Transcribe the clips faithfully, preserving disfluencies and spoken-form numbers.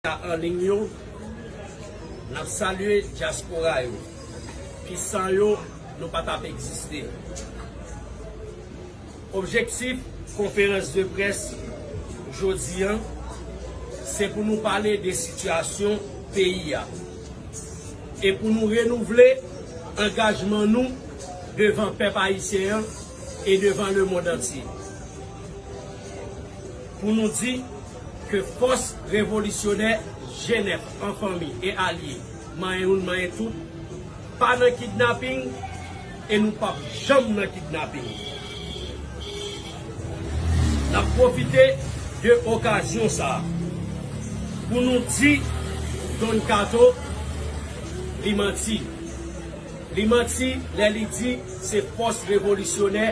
an liy yo, n ap salye dyaspora yo, ki san yo, nou pa t ap egziste. Objektif konferans de près jodi a, se pou nou pale de sitiyasyon peyi a e pou nou renouvle angajman nou devan pèp ayisyen an e devan lemonn antye. Pou nou di ke fòs revolisyonè G nèf an fanmi e alye, manyen youn, manyen tout, pa nan kidnaping e nou p ap janm nan kidnaping. N ap pwofite de okazyon sa a pou nou di Don Kato li manti. Li manti lè li di se fòs revolisyonè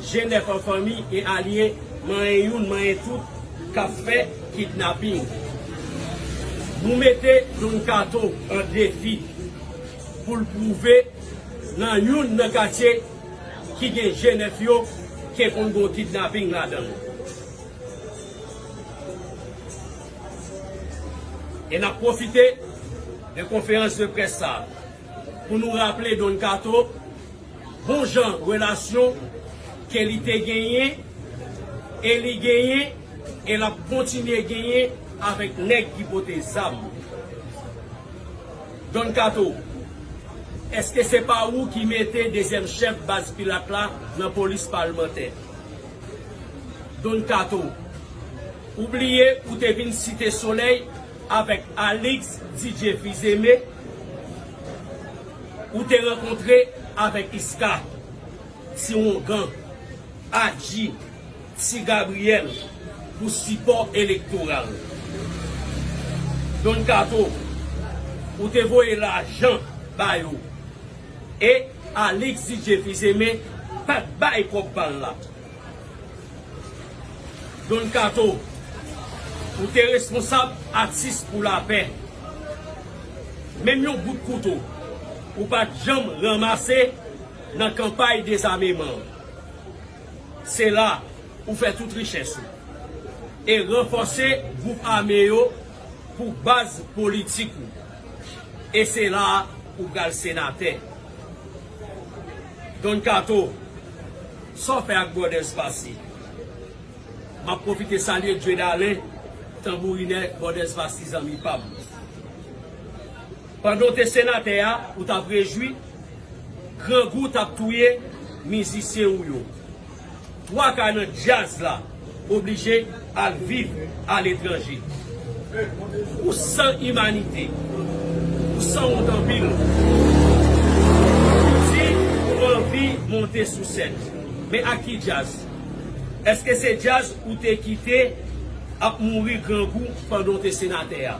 G nèf an fanmi e alye manyen youn, manyen tout k ap fè kidnaping. Nou mete Don Kato an defi pou l pwouve nan youn nan katye ki gen G nèf yo ke konn gon kidnaping ladan l. E n ap pwofite de konferans de près sa a pou nou raple Don Kato bon jan relasyon ke li te genyen e li genyen e l ap kontinye genyen avèk nèg ki pote zam. Don Kato, èske se pa ou ki mete dezyèm chèf baz Pilat la nan polis palmantè? Don Kato, ou bliye ou te vin Site Solèy avèk Alix D J Fils-Aimé, ou te rankontre avèk Iska, Ti Wongan, Adji, Ti Gabriyèl pou sipò elektoral. Don Kato, ou te voye lajan ba yo. E Alix D J Fils-Aimé pa t bay kòb pa l la. Don Kato, ou te responsab Atis pou Lapè. Menm yon bout kouto, ou pa t janm ranmase nan kanpay dezameman an. Se la ou fè tout richès ou e ranfòse gwoup ame yo pou baz politik ou. E se la ou pral senatè. Don Kato, sa w fè ak Brothers Passy? M ap pwofite salye Dieudalen, tanbourinè Brothers Passy, zanmi pa m. Pandan w te senatè a, ou t ap rejwi, grangou t ap touye mizisyen w yo. Twa ka nan djaz la oblije al viv aletranje. Ou san imanite. Ou sanwont anpil. Ou di ou anvi monte sou sèn. Men ak ki djaz? Èske se djaz ou te kite ap mouri grangou pandan w te senatè a?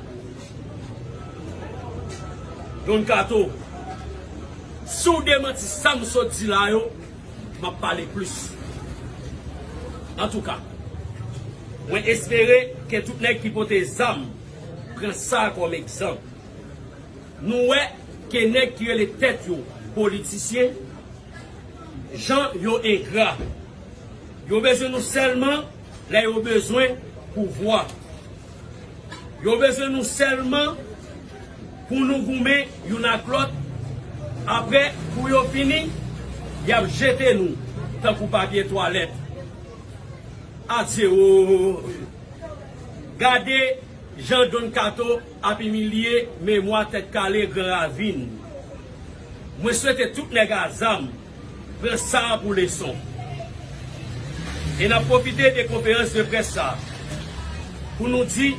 Don Kato, si w demanti sa m sot di la yo, m ap pale plis. Antouka, mwen espere ke tout nèg ki pote zam pran sa kòm egzanp. Nou wè ke nèg ki rele tèt yo politisyen, jan yo engra. Yo bezwen nou sèlman lè yo bezwen pouvwa. Yo bezwen nou sèlman pou nou goumen youn ak lòt. Apre, kou yo fini, y ap jete nou tankou papye twalèt. Adye o! Gade jan Don Kato ap imilye memwa Tèt Kale Gran Ravin. Mwen swete tout nèg a zam pran sa a pou leson. E n ap pwofite de konferans de près sa a pou nou di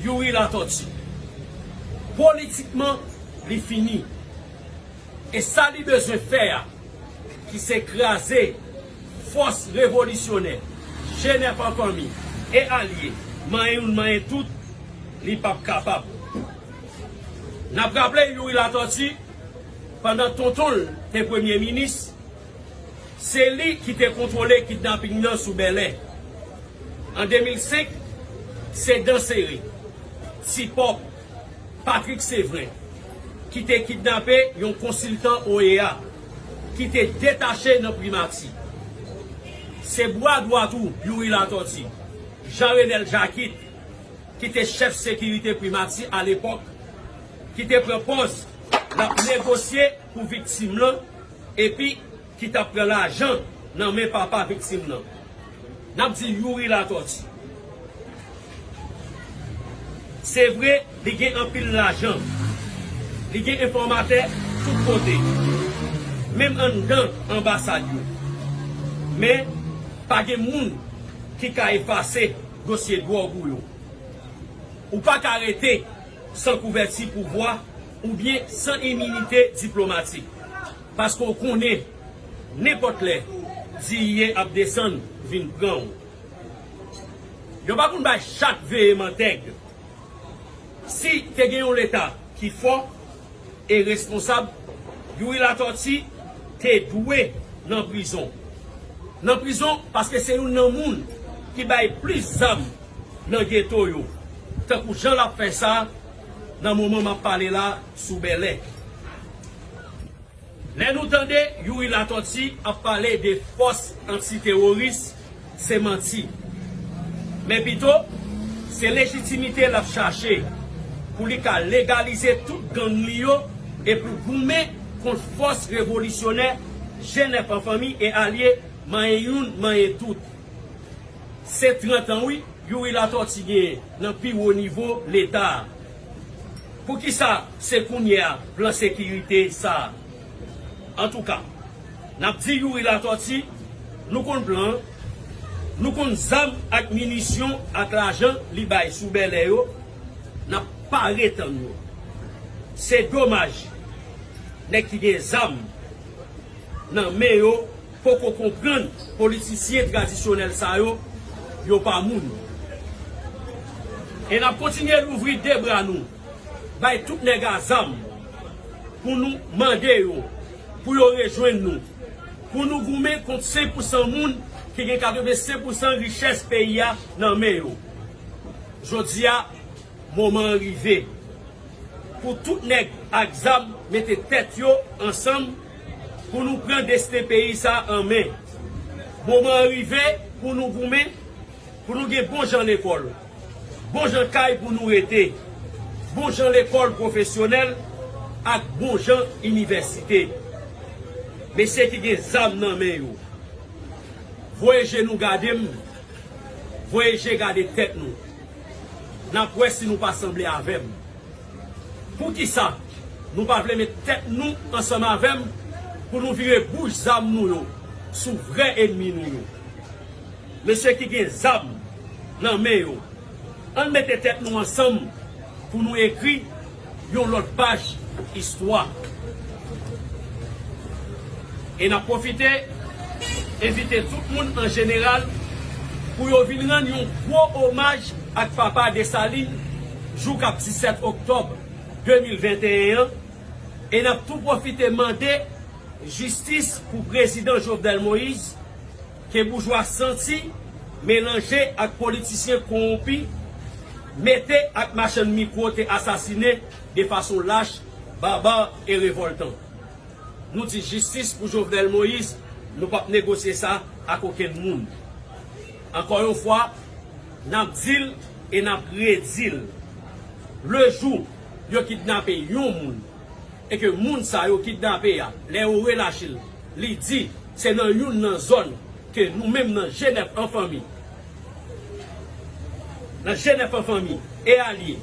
Youri Latortue, politikman, li fini. E sa li bezwen fè a, ki se kraze fòs revolisyonè G nèf an fanmi e alye, manyen youn, manyen tout, li p ap kapab. N ap raple Youri Latortue, pandan tonton l te premye minis, se li ki te kontwole kidnaping nan sou Bèlè. An de mil senk, se Dansere, Ti Pòp, Patrick Séverin, ki te kidnape yon konsiltan O E A, ki te detache nan primati. Se bra dwat ou, Youri Latortue, Jean Renel Jacquit, ki te chèf sekirite primati alepòk, ki te pran pòz l ap negosye pou viktim lan, epi ki t ap pran lajan nan men papa viktim lan. N ap di Youri Latortue. Se vre, li gen anpil lajan. Li gen enfòmatè tout kote, menm anndan anbasad yo. Men, pa gen moun ki ka efase dosye dwòg ou yo. Ou pa ka rete san kouvèti pouvwa oubyen san iminite diplomatik. Paske w konnen, nenpòt lè, D E A ap desann vin pran w. Yo pa konn bay chat veye mantèg. Si te gen yon Leta ki fò e responsab, Youri Latortue te dwe nan prizon. Nan prizon paske se youn nan moun ki bay plis zam nan geto yo, tankou jan l ap fè sa nan moman m ap pale la sou Bèlè. Lè nou tande Youri Latortue ap pale de fòs antiteworis, se manti. Men pito, se lejitimite l ap chache pou li ka legalize tout gang li yo e pou goumen kont fòs revolisyonè G nèf an fanmi e alye manyen youn, manyen tout. Se trant an, wi, Youri Latortue genyen nan pi wo nivo Leta a. Poukisa se kounye a plan sekirite sa a? Antouka, n ap di Youri Latortue, nou konn plan an, nou konn zam ak minisyon ak lajan li bay sou Bèlè yo, n ap pare tann yo. Se domaj, nèg ki gen zam nan men yo poko konprann politisyen tradisyonèl sa yo, yo pa moun. E n ap kontinye louvri de bra nou bay tout nèg a zam pou nou mande yo pou yo rejwenn nou, pou nou goumen kont senk pousan moun ki gen katrevensenk pousan richès peyi a nan men yo. Jodi a, moman an rive pou tout nèg ak zam mete tèt yo ansanm pou nou pran desten peyi sa a an men. Moman an rive pou nou goumen, pou nou gen bon jan lekòl, bon jan kay pou nou rete, bon jan lekòl pwofesyonèl ak bon jan inivèsite. Mesye ki gen zam nan men yo, voye je nou gade m, voye je gade tèt nou. N ap wè si nou pa sanble avè m. Poukisa nou pa vle met tèt nou ansanm avè m pou nou vire bouch zam nou yo sou vrè ènmi nou yo? Mesye ki gen zam nan men yo, ann mete tèt nou ansanm pou nou ekri yon lòt paj istwa. E n ap pwofite envite tout moun an jeneral pou yo vin rann yon gwo omaj ak Papa Desalin jou k ap disèt oktòb de mil venteyen an. E n ap tou pwofite mande jistis pou Prezidan Jovenel Moïse, ke boujwa santi melanje ak politisyen kowonpi, mete ak machann mikwo te asasinen de fason lach, baba e revòltan. Nou di jistis pou Jovenel Moïse, nou p ap negosye sa ak okenn moun. Ankò yon fwa, n ap di l e n ap redi l. Le jou yo kidnape yon moun, e ke moun sa yo kidnape a, lè yo relache l, li di se nan youn nan zòn ke nou menm nan G nèf an fanmi, nan G nèf an fanmi e alye,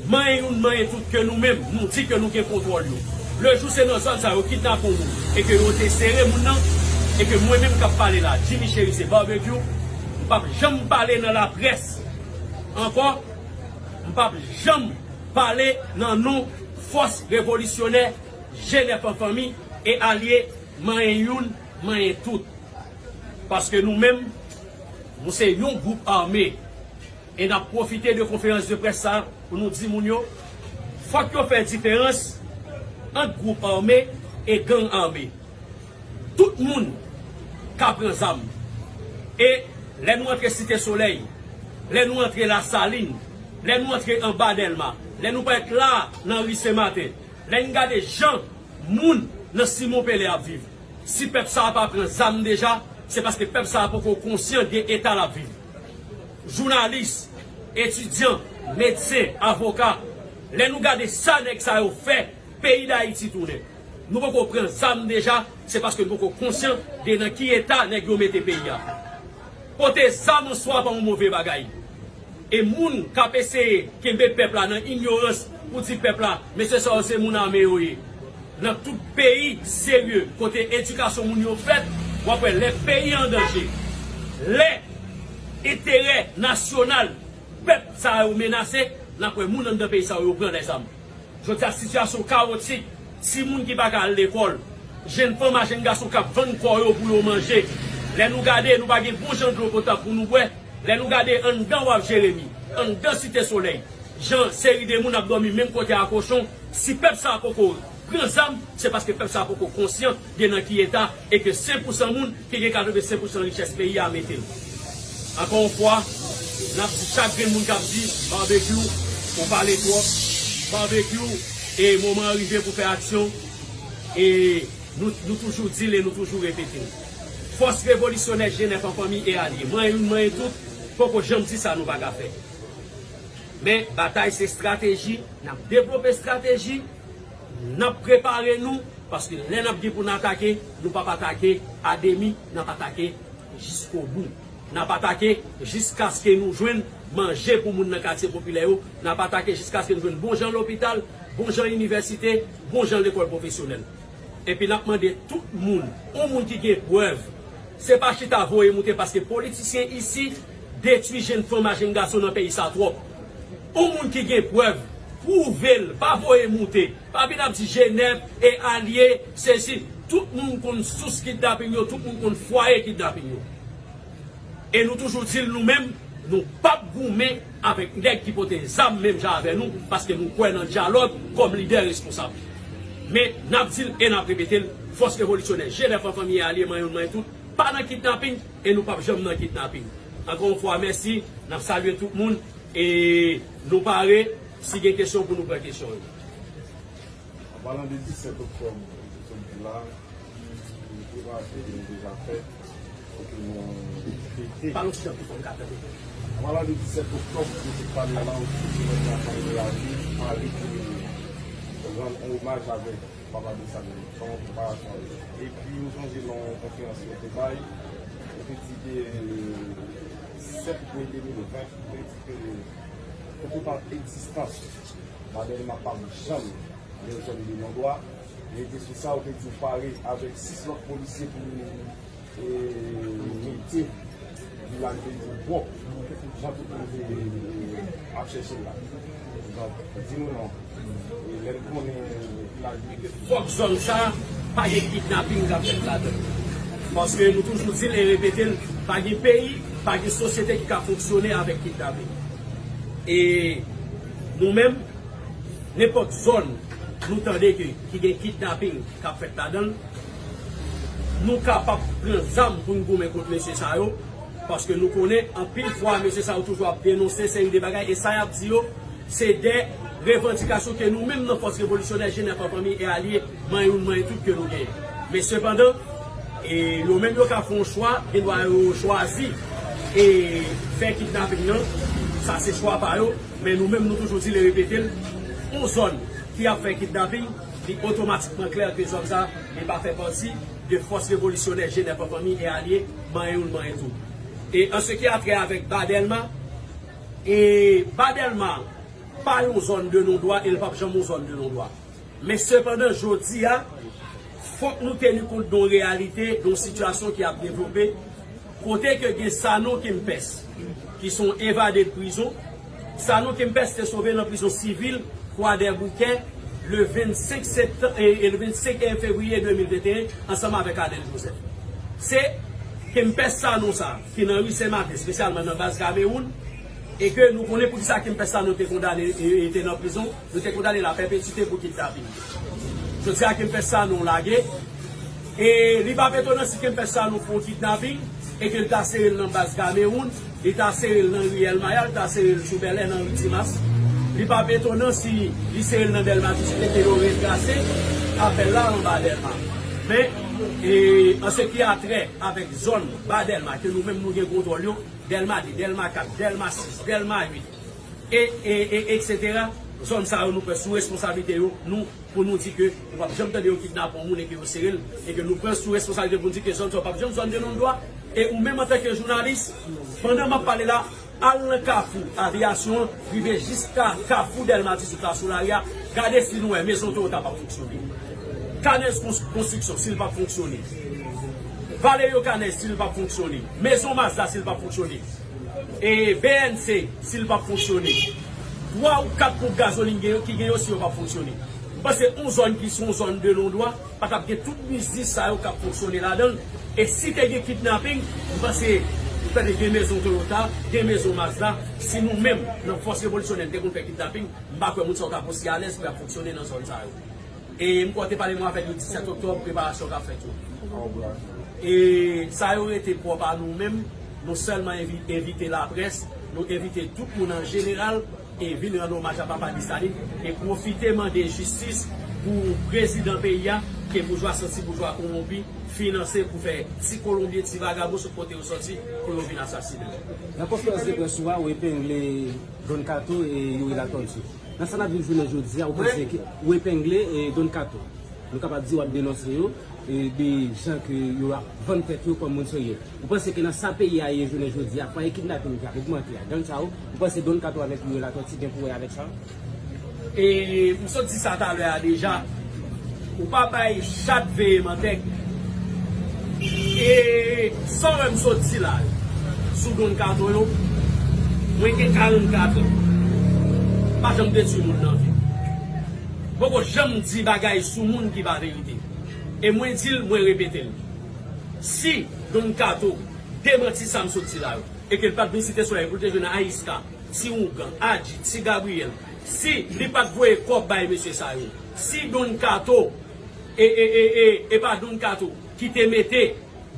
manyen youn, manyen tout ke nou menm, nou di ke nou gen kontwòl yo. Le jou se nan zòn sa yo kidnape yon moun, e ke yo te sere moun nan, e ke mwen menm k ap pale la, Jimmy Chérisier Barbecue, m p ap janm pale nan laprès ankò, m p ap janm pale nan non fòs revolisyonè G nèf an fanmi e alye manyen youn, manyen tout. Paske nou menm, nou se yon gwoup ame. E n ap pwofite de konferans de près sa a pou nou di moun yo, fòk yo fè diferans ant gwoup ame e gang ame. Tout moun ka pran zam. E lè nou antre Site Solèy, lè nou antre Lasalin, lè nou antre anba Dèlma, lè nou parèt la a nan ri Senmaten, lè n gade jan moun nan Simon Pele ap viv, si pèp sa a pa pran zam deja, se paske pèp sa a poko konsyan de eta l ap viv. Jounalis, etidyan, medsen, avoka. Lè nou gade sa nèg sa yo fè, peyi Dayiti tounen. Nou poko pran zam deja, se paske nou poko konsyan de nan ki eta nèg yo mete peyi a. Pote zam an swa pa yon move bagay. E moun k ap eseye kenbe pèp la nan inyorans pou di pèp la, mesye sa yo se moun ame yo ye. Nan tout peyi serye, kote edikasyon moun yo fèt, w ap wè lè peyi an danje, lè enterè nasyonal pèp sa yo menase, n ap wè moun anndan peyi sa yo, yo pran lèzam. Jodi a, sitiyasyon kawotik, timoun ki pa ka al lekòl, jenn fanm a jenn gason k ap vann kò yo pou yo manje. Lè nou gade, nou pa gen bon jan dlo potab pou nou bwè. Lè nou gade anndan Waf Jeremi, anndan Site Solèy, jan seri de moun ap dòmi menm kote a kochon, si pèp sa a poko pran zam, se paske pèp sa a poko konsyan de nan ki eta e ke senk pousan moun ki gen katrevensenk pousan richès peyi a mete l. Ankò yon fwa, n ap di chak grenn moun k ap di Barbecue, ou pale twòp, Barbecue, e moman an rive pou fè aksyon, e nou, nou toujou di l e nou toujou repete l. Fòs revolisyonè G nèf an fanmi e alye, manyen youn, manyen tout, poko janm di sa nou pa ka fè. Men, batay se estrateji, n ap devlope estrateji, n ap prepare nou, paske lè n ap gen pou n atake, nou p ap atake a demi, n ap atake jiskobou. N ap atake jiskaske nou jwenn manje pou moun nan katye popilè yo, n ap atake jiskaske nou jwenn bon jan lopital, bon jan inivèsite, bon jan lekòl pwofesyonèl. Epi n ap mande tout moun, yon moun ki gen prèv, se pa chita voye moute paske politisyen isi detwi jenn fanm a jenn gason nan peyi sa twòp. Yon moun ki gen prèv, pwouve l, pa voye moute. Pa vin ap di G nèf e alye, sesi, tout moun konn sous kidnaping yo, tout moun konn fwaye kidnaping yo. E nou toujou di l nou menm, nou p ap goumen avèk nèg ki pote zam menm jan avè nou, paske nou kwè nan dyalòg kòm lidè responsab. Men, n ap di l e n ap repete l, fòs revolisyonè G nèf an fanmi e alye, manyen youn, manyen tout, pa nan kidnaping e nou p ap janm nan kidnaping. Ankò yon fwa, mèsi, n ap salye tout moun e nou pare, si gen kesyon pou nou pran kesyon yo. An palan de disèt oktòb, jodi la, ki preparatif ke nou deja fè, pou ke nou fete. Pale yon ti jan pi fò, m ka tande. An palan de disèt oktòb, nou te pale la, ou te di nou te ap reyaji, pale pou rann yon omaj avèk Papa Desalin, kòman preparasyon an ye. Epi, nou sonje nan yon konferans yo te bay, yo te di ke sèt me de mil ven, yo te di ke, kèlkeswa egzistans Badelma p ap janm nan zòn de non dwa. Rete sou sa, ou te di w pare avèk sis lòt polisye pou nou, e, mete vilaj de Dibò, jan tout moun te ap chèche l la. Donk, di nou non. E lè n konnen vilaj de Fòk zòn sa a pa gen kidnaping k ap fèt ladan l. Paske nou toujou di l e repete l, pa gen peyi, pa gen sosyete ki ka fonksyone avèk kidnaping. E nou menm, nenpòt zòn nou tande ke, ki gen kidnaping k ap fèt ladan l, nou kapab pran zam pou n goumen kont mesye sa yo, paske nou konnen anpil fwa mesye sa yo toujou ap denonse seri de bagay, e sa y ap di yo, se de revandikasyon ke nou menm nan Fòs Revolisyonè G nèf an fanmi e alye, manyen youn, manyen tout ke nou genyen. Men sepandan, e yo menm yo ka fè yon chwa, gendwa yo chwazi e fè kidnaping nan, sa se chwa pa yo, men nou menm nou toujou di l e repete l, yon zòn ki ap fè kidnaping, li otomatikman klè ke zòn sa, li pa fè pati de Fòs Revolisyonè G nèf an fanmi e alye, manyen youn, manyen tout. E an se ki a trè avèk Ba Dèlma, e Ba Dèlma pa yon zòn de non dwa e l p ap janm yon zòn de non dwa. Men sepandan, jodi a, fòk nou teni kont de yon reyalite, de yon sitiyasyon ki ap devlope, kote ke gen Sanon Kempès, ki se yon evade de prizon. Sanon Kempès te sove nan prizon sivil Kwadèboukè le vennsenk septanm, e, e le vennsenk fevriye de mil venteyen, ansanm avèk Adèl Joseph. Se Kempès Sanon sa, ki nan ri Sen Maten, espesyalman nan baz Kamewoun, e ke nou konnen poukisa Kempès Sanon te kondane, e, e te nan prizon, nou te kondane l a pèpetite pou kidnaping. Jodi a Kempès Sanon lage, e li p ap etonan si Kempès Sanon fè yon kidnaping, e ke l ta sere l nan baz Kamewoun, li ta sere l nan ri Èlmaya, li ta sere l sou Bèlè nan ri Timas. Li p ap etonan si li sere l nan Dèlma dizuit e ke yo retrase apèl la anba Dèlma. Men, e, an se ki a trè avèk zòn Ba Dèlma ke nou menm nou gen kontwòl yo, Dèlma de, Dèlma kat, Dèlma sis, Dèlma uit, e, e, e, etsetera. Zòn sa yo, nou pran sou responsablite yo, nou, pou nou di ke nou p ap janm tande yo kidnape yon moun e ke yo sere l, e ke nou pran sou responsablite pou nou di ke zòn sa yo p ap janm zòn de non dwa. E ou menm antanke jounalis, pandan m ap pale la, al nan Kafou Aviyasyon an, rive jiska Kafou Dèlma dizuit la sou lari a, gade si nou wè mezon Toyota p ap fonksyone. Canels Cons-, Construction, si l p ap fonksyone. Valerio Canels, si l p ap fonksyone. Mezon Mazda, si l p ap fonksyone. E B N C, si l p ap fonksyone. Twa ou kat ponp gazolin gen yo, ki gen yo, si yo p ap fonksyone. M panse yon zòn ki se yon zòn de non dwa, pa t ap gen tout biznis sa yo k ap fonksyone ladan l. E si te gen kidnaping, m panse, petèt gen mezon Toyota, gen mezon Mazda. Si nou menm, nan fòs revolisyonè, n te konn fè kidnaping, m pa kwè moun sa yo ta pou si alèz pou y ap fonksyone nan zòn sa yo. E m kwè w te pale mwen avèk yo disèt oktòb, preparasyon k ap fèt yo. E sa yo rete pwòp a nou menm, nou sèlman envi-, envite laprès, nou envite tout moun an jeneral, e vin rann omaj a Papa Desalin, e pwofite mande jistis pou prezidan peyi a, ke boujwa santi boujwa kowonpi, finanse pou fè ti kolonbyen, ti vagabon sot kote yo sòti, pou yo vin asasinen. Nan konferans de près ou a, ou epengle Don Kato e Youri Latortue. Nan sa n ap viv jounen jodi a, ou panse ke ou epengle e Don Kato. Nou kapab di w ap denonse yo, e de jan ke yo ap vann tèt yo kòm moun serye. Ou panse ke nan sa peyi a ye jounen jodi a, fwaye kidnaping ki ap ogmante a, gang sa yo, ou panse Don Kato avèk Youri Latortue gen pou wè avèk sa? E m sot di sa talè a deja, ou pa bay chat veye mantèg. E sa w wè m sot di la sou Don Kato yo, mwen gen karannkat an. M pa janm detwi moun nan vi m. Poko janm di bagay sou moun ki pa verite. E mwen di l, mwen repete l. Si Don Kato demanti sa m sot di la yo, e ke l pa t vin Site Solèy pou l te jwenn Ayiska, Ti Ougan, Adji, Ti Gabriyèl, si li pa t voye kòb bay mesye sa yo, si Don Kato, e, e, e, e, e pa Don Kato ki te mete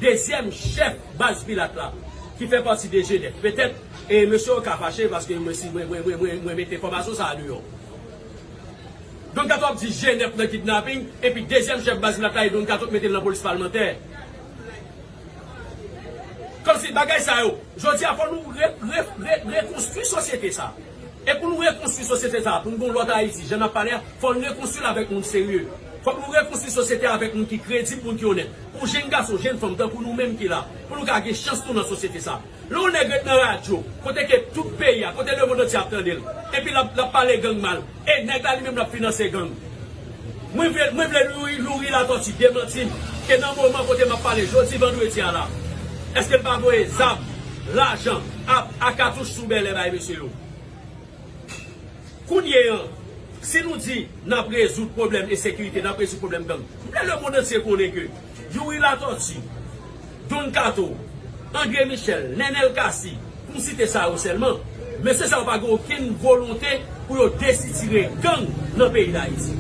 dezyèm chèf baz Pilat la, ki fè pati de G nèf. Petèt, e mesye yo ka fache paske mwen, si mwen, mwen, mwen, mwen, mwen mete enfòmasyon sa a deyò. Don Kato ap di G nèf nan kidnaping, epi dezyèm chèf baz Pilat la, e Don Kato k mete l nan polis palmantè. Kòmsi bagay sa yo, jodi a, fò nou re-, re-, re-, rekonstwi sosyete sa. E pou nou rekonstwi sosyete sa, pou nou gen yon lòt Ayiti, jan n ap pale a, fò nou rekonstwi l avèk moun serye. Fòk nou rekonstwi sosyete a avèk moun ki kredib, moun ki onèt. Pou jenn gason, jenn fanm, tankou nou menm ki la, pou nou ka gen chans tou nan sosyete sa. Lè yon nèg ret nan radyo, kote ke tout peyi a, kote lemonn antye ap tande l, epi l ap, l ap pale gang mal, e nèg la li menm l ap finanse gang. Mwen vle, mwen vle Youri, Youri Latortue demanti m ke nan moman kote m ap pale jodi vandredi a la, èske l pa voye zam, lajan, a, a katouch sou bèlè bay mesye yo? Kounye an, si nou di n ap rezoud pwoblèm ensekirite, n ap rezoud pwoblèm gang, m vle lemonn antye konnen ke Youri Latortue, Don Kato, André Michel, Nenel Cassy, pou m site sa yo sèlman, mesye sa yo pa gen okenn volonte pou yo desitire gang nan peyi Dayiti.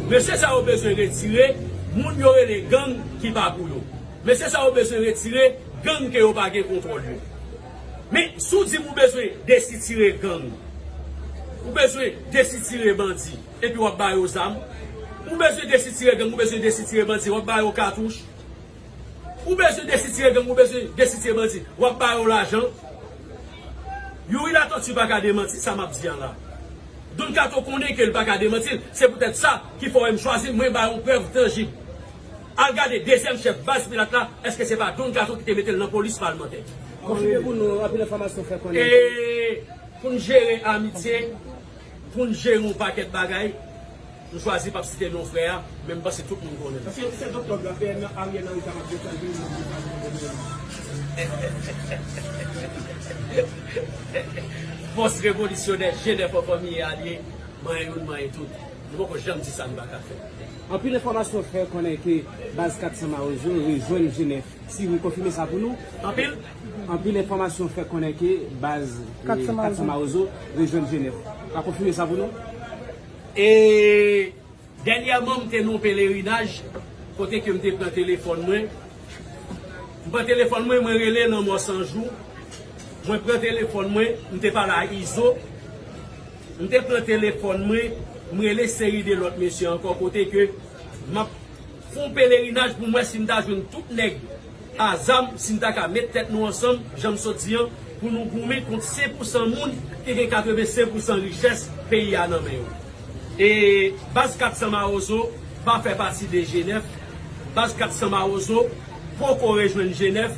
Mesye sa yo bezwen retire moun yo rele gang ki pa pou yo. Mesye sa yo bezwen retire gang ke yo pa gen kontwòl yo. Men, si w di m ou bezwen desitire gang, ou bezwen desitire bandi, epi w ap ba yo zam, ou bezwen desitire gang, ou bezwen desitire bandi, w ap ba yo katouch, ou bezwen desitire gang, ou bezwen desitire bandi, w ap ba yo lajan. Youri Latortue pa ka demanti sa m ap di a la. Don Kato konnen ke l pa ka demanti l, se poutèt sa ki fè w wè m chwazi mwen ba yon prèv tanjib. Al gade dezyèm chèf baz Pilat la, èske se pa Don Kato ki te mete l nan polis palmantè? Konfime pou nou, anpil enfòmasyon fè konnen. E pou n jere amitye, pou n jere yon pakèt bagay, m chwazi p ap site non frè a, men m panse tout moun konnen l. Paske disèt oktòb la, P N Ariel Henry t ap ap desann vini nan Fòs revolisyonè, G nèf an fanmi e alye, manyen youn, manyen tout. Nou poko janm di sa n pa ka fè. Anpil enfòmasyon fè konnen ke baz kat san Mawozo rejwenn G nèf. Si ou konfime sa pou nou? Anpil? Anpil enfòmasyon fè konnen ke baz, eh, kat san Mawozo rejwenn G nèf. Ou ka konfime sa pou nou? E dènyèman, m te nan yon pelerinaj kote ke m te pran telefòn mwen. M pran telefòn mwen, mwen rele Lanmò San Jou. Mwen pran telefòn mwen, m te pale a Izo. M te pran telefòn mwen, m rele seri de lòt mesye ankò kote ke m ap fè yon pelerinaj pou m wè si m ta jwenn tout nèg a zam, si n ta ka met tèt nou ansanm, jan m sot di an, pou nou goumen kont senk pousan moun ki gen katrevensenk pousan richès peyi a nan men yo. E baz kat san Mawozo pa fè pati de G nèf. Baz kat san Mawozo poko rejwenn G nèf,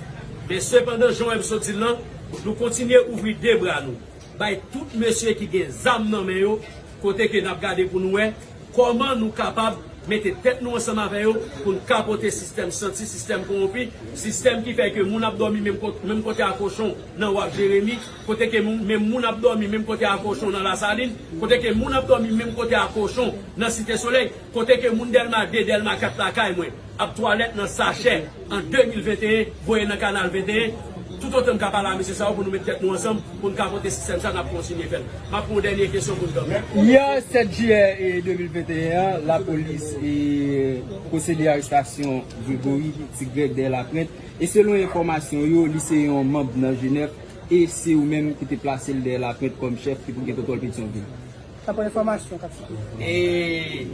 men sepandan, jan w wè m sot di l lan, nou kontinye ouvri de bra nou bay tout mesye ki gen zam nan men yo, kote ke n ap gade pou nou wè kòman nou kapab mete tèt nou ansanm avè yo pou n kapote sistèm santi, sistèm kowonpi, sistèm ki fè ke moun ap dòmi menm kot-, menm kote a kochon nan Waf Jeremi, kote ke moun, menm moun ap dòmi menm kote a kochon nan Lasalin, kote ke moun ap dòmi menm kote a kochon nan Site Solèy, kote ke moun Dèlma de, Dèlma kat lakay mwen ap twalèt nan sachè an de mil venteyen, voye nan kanal venteyen. Toutotan m ka pale a mesye sa yo pou nou met tèt nou ansanm, pou n ka pote sistèm sa, n ap kontinye fè l. M ap pran yon dènye kesyon pou n kanpe. Yè, sèt jiyè, e, de mil venteyen an, lapolis, e, pwosede arestasyon Gregory Ti Grèg dèyè Laprent. E selon enfòmasyon yo, li se yon manm nan G nèf e se ou menm ki te plase l dèyè Laprent kòm chèf ki pou gen kontwòl Petyonvil. Sa pa enfòmasyon k ap sikile. E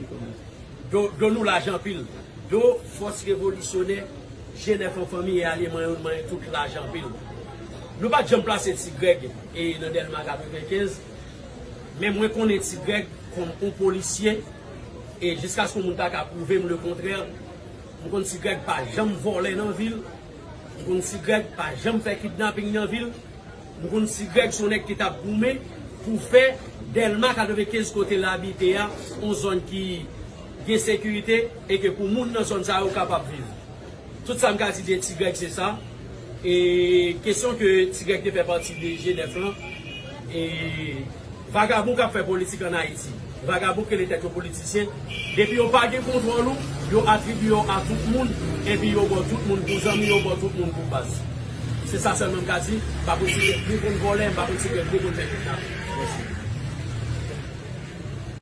do, do nou laj anpil. Do fòs revolisyonè, G nèf an fanmi e aleman yo, manyen tout laj anpil. Nou pa t janm plase Ti Grèg e nan Dèlma katrevenkenz, men mwen konnen Ti Grèg kòm yon polisye e jiskaske yon moun ta ka pwouve m lekontrè, m konn Ti Grèg pa janm vòlè nan vil, m konn Ti Grèg pa janm fè kidnaping nan vil, m konn Ti Grèg se yon nèg ki t ap goumen pou fè Dèlma katrevenkenz kote l abite a yon zòn ki gen sekirite e ke pou moun nan zòn sa yo kapab viv. Tout sa m ka di de Ti Grèg se sa. E kesyon ke Ti Grèg te fè pati de G nèf lan, e vagabon k ap fè politik ann Ayiti, vagabon ki rele tèt yo politisyen, depi yo pa gen kontwòl ou, yo atribye w a tout moun, epi yo ba w tout moun pou zanmi, yo ba w tout moun pou baz. Se sa sèlman m ka di, m pa konsidere gwo konn vòlè, m pa konsidere gwo konn fè kidnaping. Mèsi.